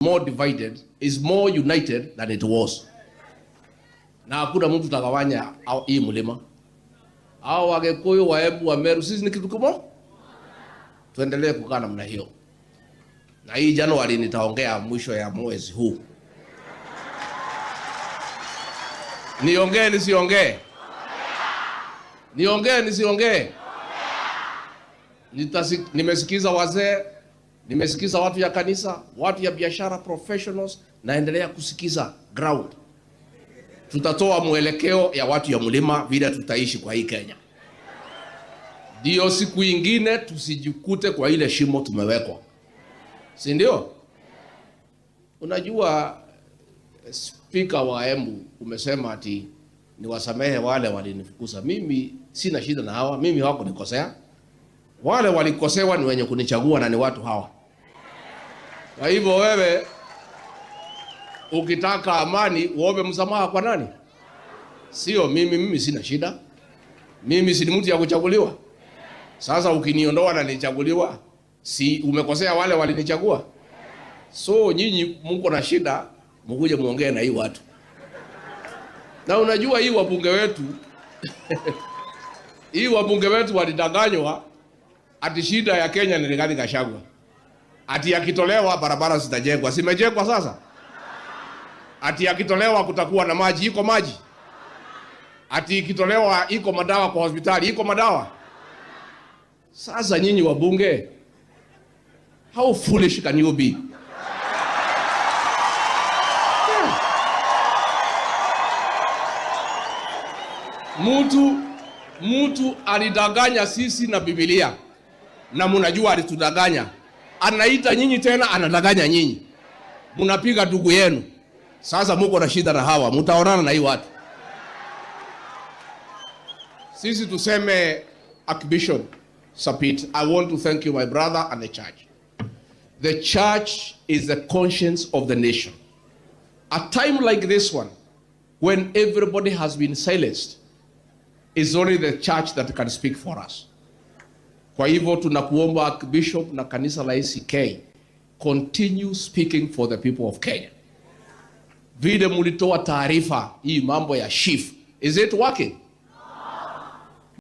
More divided is more united than it was. Na hakuna mtu tagawanya hii mlima. Hao Wakikuyu, Waembu, Wameru, sisi ni kitu kimoja. Tuendelee kukaa namna hiyo. Na hii Januari nitaongea mwisho ya mwezi huu. Niongee nisiongee? Niongee nisiongee? Nimesikiza wazee, nimesikiza watu ya kanisa, watu ya biashara, professionals, naendelea kusikiza ground. Tutatoa mwelekeo ya watu ya mlima vile tutaishi kwa hii Kenya. Ndio siku ingine tusijikute kwa ile shimo tumewekwa. Si ndio? Unajua Speaker wa Embu umesema ati niwasamehe wale walinifukuza. Mimi sina shida na hawa, mimi hawakunikosea. Wale walikosewa ni wenye kunichagua na ni watu hawa. Kwa hivyo wewe ukitaka amani uombe msamaha kwa nani? Sio mimi, mimi sina shida. Mimi si mtu ya kuchaguliwa. Sasa ukiniondoa na nichaguliwa, si umekosea wale walinichagua? So nyinyi mko na shida, mkuje muongee na hii watu. Na unajua hii wabunge wetu hii wabunge wetu walidanganywa ati shida ya Kenya ni Rigathi Gachagua. Ati akitolewa barabara zitajengwa. Zimejengwa sasa? Ati akitolewa kutakuwa na maji, iko maji? Ati ikitolewa iko madawa kwa hospitali, iko madawa? Sasa nyinyi wabunge, how foolish can you be? Mtu alidanganya sisi na Biblia, na mnajua alitudanganya. Anaita nyinyi tena, anadanganya nyinyi. Mnapiga ndugu yenu. Sasa muko na shida na hawa, mtaonana na hii watu. Sisi tuseme, Archbishop Sapit, I want to thank you, my brother, and the church. The church is the conscience of the nation. A time like this one, when everybody has been silenced, it's only the church that can speak for us. Kwa hivyo tunakuomba Archbishop na kanisa la ACK, continue speaking for the people of Kenya. Vile mulitoa taarifa hii mambo ya SHIF, is it working?